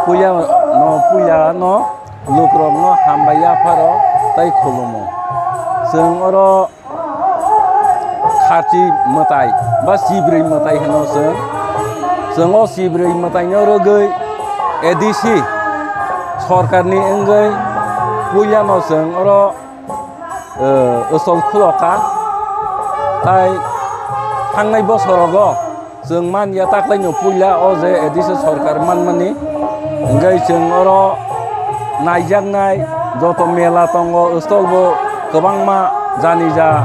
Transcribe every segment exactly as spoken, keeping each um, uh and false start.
Puila no, puila no lukrok no hambai yapharo tei khulumo. Chwng oro kharchi mwtai ba chibrwi mwtai hino chwng. Chwng o chibrwi mwtai no rwgwi A D C sorkar ni wngwi puila no chwng oro, eh, stall khulokha. Tai thangnai bosorogo chwng man ya taklaino puila o je A D C sorkar manmani. Hingke chwng oro naijaknai joto mela tongo, stall bo kwbangma jani ja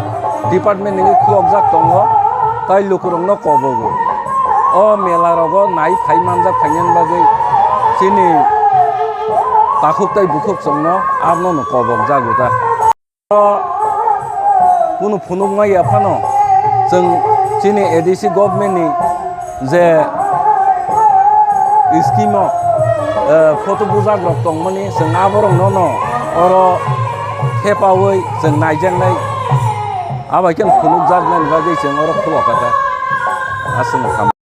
department ni khulokjak tongo. Tai lukurokno kobogo. O mela rogo nai phai manjak phainani bagwi chini takhuk tai bukhuk chwngno abono kobok jago ta. Kunu phunuk maya phano chwng chini A D C government ni je scheme o, eh, photo bujak rok tongmani chwng aborok no no oro thepawi chwng naijaknai abai khe phunukjaknai bagwi chwng oro khulokha ta aswk.